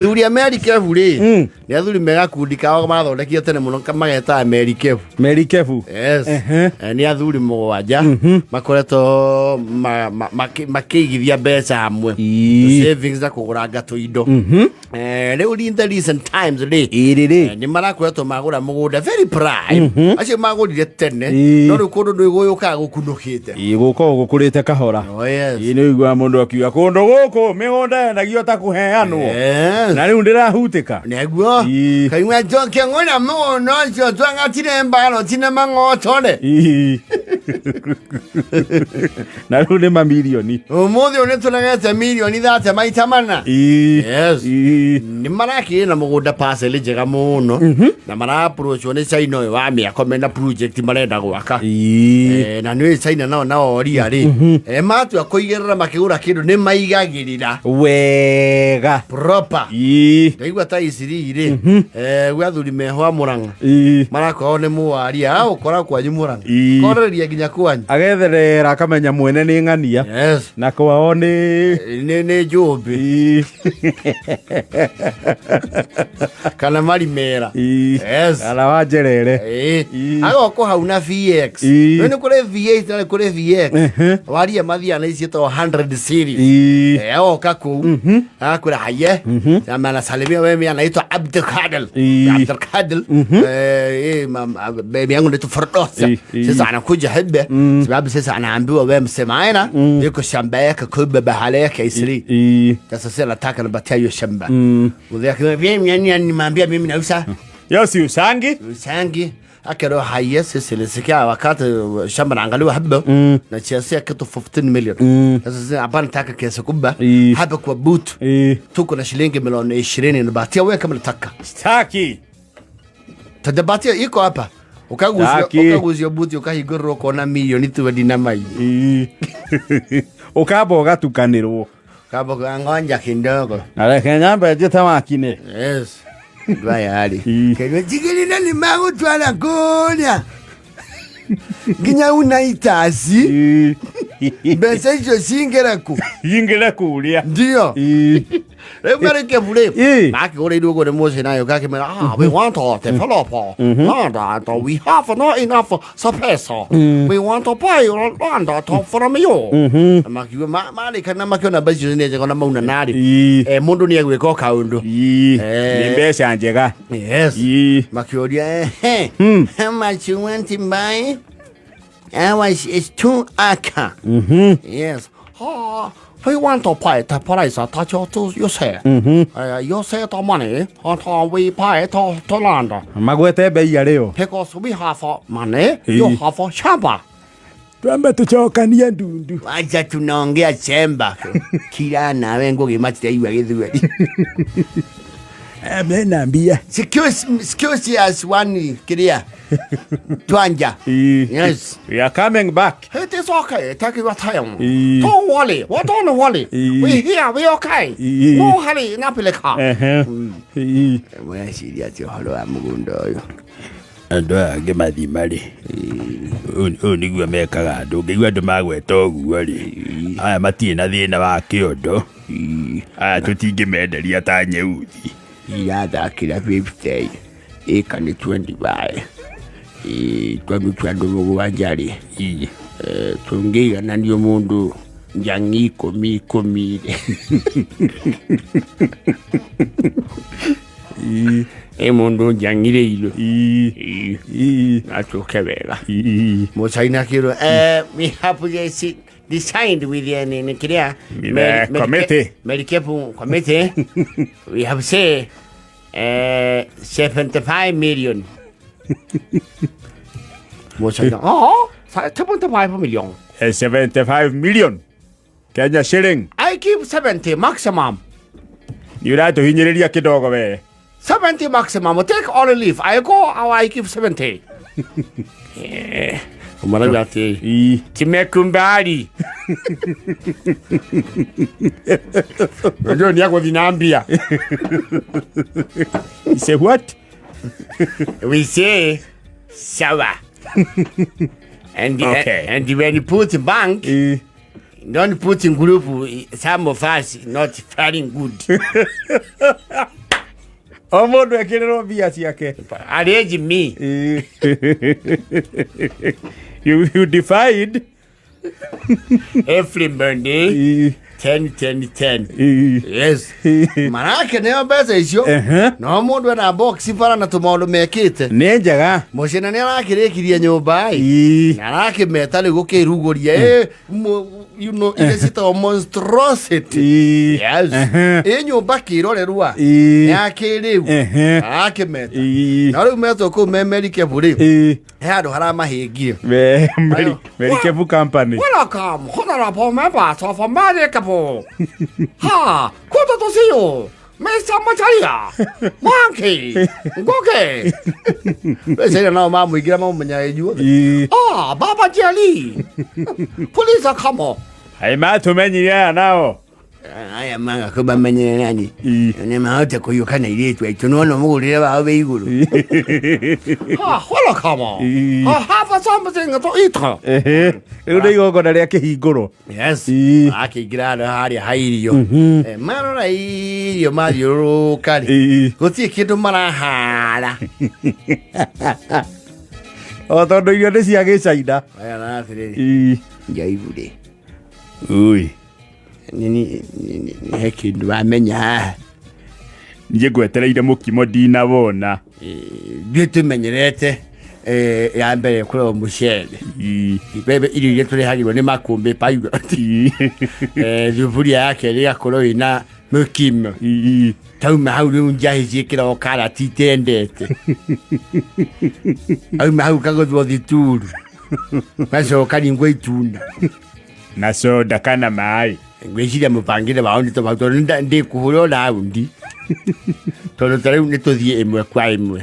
Athuri a Merikebu rĩ, nĩ athuri me gakundi kao mathondekire tene mũno magetaga Merikebu. Merikebu. Yes. Ehe. Nĩ athuri mũgwanja makoretwo makĩigithia mbeca hamwe. Savings na kũgũranga tũindo. Rĩu in the recent times rĩ, Ĩrĩ rĩ. Nĩ marakoretwo magũra mũgũnda very prime. Acio magũrire tene, no rĩu kũndũ nĩ gũyũkaga gũkunũkĩte. Ĩ gũkoragwo gũkũrĩte kahora. Oh, yes. Ĩ nĩ ũiguaga mũndũ akiuga kũndũ gũkũ mĩgũnda yendagio ta kũheanwo. Yes. Na rĩu ndĩrahutĩka. Nĩguo. Ii. Kaigua njoke ng'ona mũgũnda ũcio twangatire mbaro tine mang'otore. Ii. Na rĩu nĩ mamirioni. Ũmũthĩ ũyũ nĩtũregete mirioni thate maita mana. Ii. Yes. Ii. Nĩ marakĩrĩ na mũgũnda parcel njega mũno na maraapproachwo nĩ China ũyũ wa mĩako mena project marenda gwaka. Ii. Na nĩ China nao nao oria rĩ, matua kũigĩrĩra makĩgũra kĩndũ nĩ maigagĩrĩra Wega. proper. Ii. Ndaigua ta iciri rĩ, gwĩ athuri meho a Mũrang'a Ii. marakorwo nĩ mũwaria agũkora kwanyu Mũrang'a Ii. korereria nginya kwanyu. Agetherera akamenya mwene nĩ ng'ania. Yes. Na kwao nĩ Nĩ njũmbĩ Ii. kana marimera. Ii. Yes. Kana wa njerere. Ii. Agoka hau na VX. Ii. Rĩu nĩ kũrĩ V8 na nĩ kũrĩ VX. Waria mathiaga na ici ciĩtagwo 100 series. Ii. Agoka kũu agakwĩra haye na anasalimia wewe anaitwa Abdulkadir. Ii. Abdulkadir. Baby yangu naitwa Firdaus. Ii, ii. Sasa anakuja hebe sababu sasa anaambiwa wewe msemaina yuko shamba yake kubwa bahala yake isri. Ii. Sasa sasa nataka nipatie hiyo shamba. Mzee akimwambia mimi yani nimwambia mimi nausa Yosi usangi. Sangi akero haya sisi nilisikia wakati shamba naangaliwa haba na chiasia kitu 15 million. Sasa sasa hapana nataka kiasi kubwa Ii. hapa kwa butu Ii. tuko na shilingi milioni 20 nipatia wewe kama nataka. Staki. Tadabatia iko hapa. Ukaguzia Taki. ukaguzia buti ukahingũrĩrwo ukona milioni 20 na mai. Ii. Ũkamba ũgatukanĩrwo. Kaba kwa ngonja kidogo. Na reke nyambe njĩte wakine. Yes. Ndwayari. Ii. Kaiwa jigirira nĩ magũtwara kũrĩa nginya unaitasi Ii. mbeca icio cingĩre kũ Ingĩre kũrĩa. ndio Ii. rĩu marĩkebu rĩ Ii. makĩgũrĩirwo ũguo nĩ mũciĩ nayo kakĩmera ah, we want to develop land and we have not enough space, we want to buy land to from you. Na makiuga marĩkana makĩona mbeca icio nĩ njega na mauna narĩ. Ii. Mũndũ nĩ egwĩka o kaũndũ. Ii. Eh. Nĩ mbeca njega. Yes. Ii. Makĩũria ehe, how much you want to buy? Ours is 2 acre. Yes. Oh, we want to buy the price that you to you say. You say the money, and we buy the land. Magwete mbei arĩo. Because we have money, you Ii. have shamba. Twambe tũcokanie ndundu. Wacha tunaongea chemba. Kila nawe Ngugi matiraigua Gĩthweri. Mena mbia. Excuse us one kiria. Twanja. Ii. Yes. We are coming back. It is okay. Take your time. Ii. Don't worry. What don't worry. Ii. We here. We okay. Ii. No hurry. Napeleka. Ehe. Ii. Mweciria atĩ ũhoro wa mũgũnda ũyũ. Andũ aya angĩ mathima rĩ, ũũ nĩguo mekaga andũ ũngĩigua andũ magweta ũguo rĩ, aya matirĩ na thĩna wa kĩondo, aya tũtingĩmenderia ta nyeuthi. Irathakĩra 50 ĩka nĩ 25 twamĩtua andũ mũgwanja rĩ, tũngĩigananio mũndũ njang'i ikũmi ikũmi rĩ, Ii. ĩ mũndũ njang'irĩirwo. Ii. Ii. Natuke wega. Ii. Mũcaina akĩrwo, we have this designed with the nini kĩrĩa With the committee. Merikebu committee. We have say 75 million. Mũcaina, oh, 75 million. 75 million Kenya shilling. I give 70 maximum. Nĩ ũratũhinyĩrĩria kidogo we. 70 maximum. Take or leave. I go or I give 70. Umarauga atĩ Ii. tumekumbali. Unajua ni agũthiĩ na mbia. Say what? We say sawa. And Okay. and when you put bank Ii. Don't put in group some of us not very good. O mũndũ ekĩrĩrwo mbia ciake. Arrange me. You divide. Every Monday 10 10 10. Yes. Manake nĩo mbeca icio. No mũndũ ena box bara na tũmaũndũ mekĩte. Nĩ njega. Mũcina nĩ arakĩrĩkirie nyũmba ĩ. Na arakĩmeta rĩu gũkĩrugũria ĩ you know iria ciĩtagwo monstrosity. Yes. Ĩ nyũmba kĩrorerwa. Ya kĩrĩu. Arakĩmeta. Na rĩu metwo kũu me merikebu rĩ. He handũ haramahĩngire. Merikebu company. Welcome, honorable members of Merikebu. Ha, good to see you. Mr. Macharia, Monkey, Ngoke. Mbeca nao mamũingĩra mamũmenyaga inyuothe. Ah, Baba Jelly. Police are come. Ai matũmenyire aya nao. Aya manga kũbamenyere nani. Nĩ mahota kũiyũka na irĩtu aitũ nona mũgũrĩre wao wĩ igũrũ. Ah, welcome. I have something to eat. Rĩu nĩ igongona rĩa kĩhingũro. Yes. Akĩingĩra handũ harĩa ha irio. Marora irio mathiũrũrũka rĩ. Gũtirĩ kĩndũ marahara. O tondũ irio nĩ cia gĩcaina. Aya na atĩrĩrĩ. Njaibu rĩ. Ui. Nini he kĩndũ wamenya haha. Niĩ ngwetereire mũkimo ndinawona. Ithuĩ tũmenyerete ya mbere ĩkoragwo mũcere. Mbembe irio iria tũrehagĩrwo nĩ makũmbĩ pilot. Thuburia ya kerĩ ĩgakorwo ĩna mũkimo. Tauma hau rĩu njahĩ ciĩkĩragwo karati itendete. Auma hau kagũthwo thituru. Gacoka ningwo itunda. Na soda kana maĩ. Ngwĩciria mũbangĩre wao nĩ tondũ tondũ ndĩkũhũra raundi. Tondũ ta rĩu nĩ tũthiĩ ĩmwe kwa ĩmwe.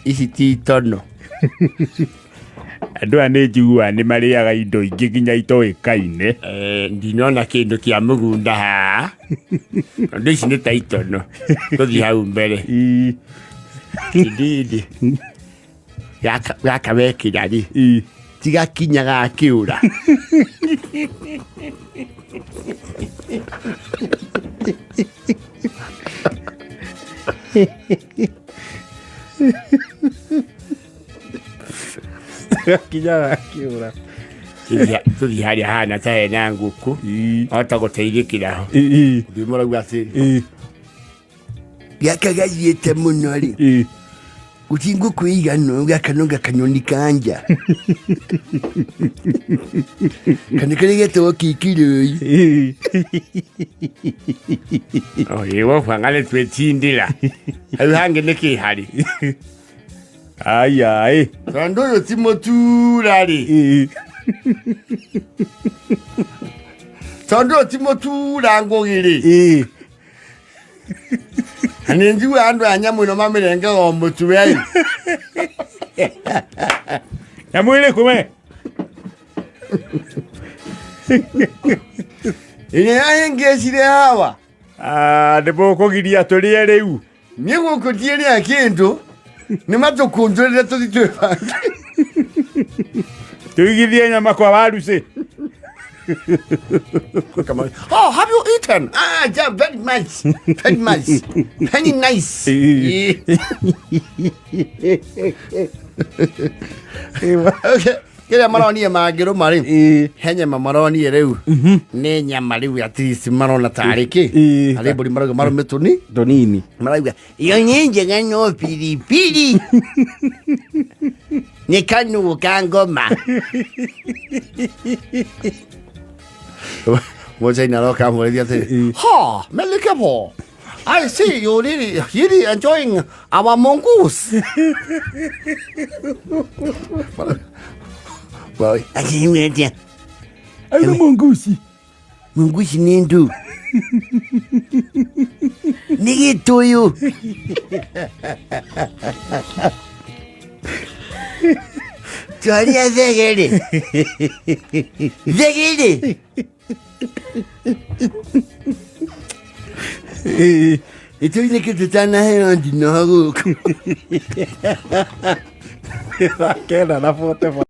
Ici ti tono. Andũ aya nĩ njiguaga nĩ marĩaga indo ingĩ nginya itoĩkaine. Ndinona kĩndũ kĩa mũgũnda haha. Tondũ ici nĩ ta itono. Tũthiĩ hau mbere. Kĩndindi. Gaka wekĩra rĩ. Tigakinya gakĩũra. Gakinya gakĩũra. Tũthiĩ harĩa hana ta hena ngũkũ. Ahota gũteithĩkĩra ho. Ũthiĩ mũrauga atĩrĩ. Gaka gathiĩte mũno rĩ. Gũti ngũkũ igana gaka no gakanyoni kanja. Kana karĩa getagwo kikirũi. Ĩwo banga nĩ twĩtindĩra. Hau hangĩ nĩ kĩ harĩ? Aya ĩ. Tondũ ũyũ ti mũtura rĩ. Tondũ ũyũ ti mũtura ngũgĩ rĩ. Na nĩ njiguaga andũ a nyamũ ĩno mamĩrengaga o mũtwe ĩ. Nyamũ ĩrĩkũ we? Ĩrĩa yahĩngĩcire hawa. Nĩ mũkũgiria tũrĩe rĩu. Niĩ gũkũ ndiĩrĩa kĩndũ. Nĩ matũkũnjũrĩre tũthiĩ twĩbange. Tũigithie nyama kwa warucĩ. Oh, have you eaten? Ah, yeah, very much. Very much. Very nice. Okay. Kĩrĩa maronire mangĩrũma rĩ, he nyama maronire rĩu. Nĩ nyama rĩu at least marona tarĩ kĩ. Harĩ mbũri marauga marũme tũni. Tũnini. Marauga, iyo nĩ njega no pilipili. Nĩ kanua ka ngoma. Mũcaina aroka amũrĩria atĩrĩ, Ha, Melikepo. I see you really, really enjoying our mongoose. Well, akĩmwĩtia. Aina mongoose. Mongoose nĩ ndũ. Nĩ gĩtũyũ. Twaria thegere. Thegere. Ĩtũinĩ kĩndũ tanaheo ndinoho gũkũ. Kenda na 45.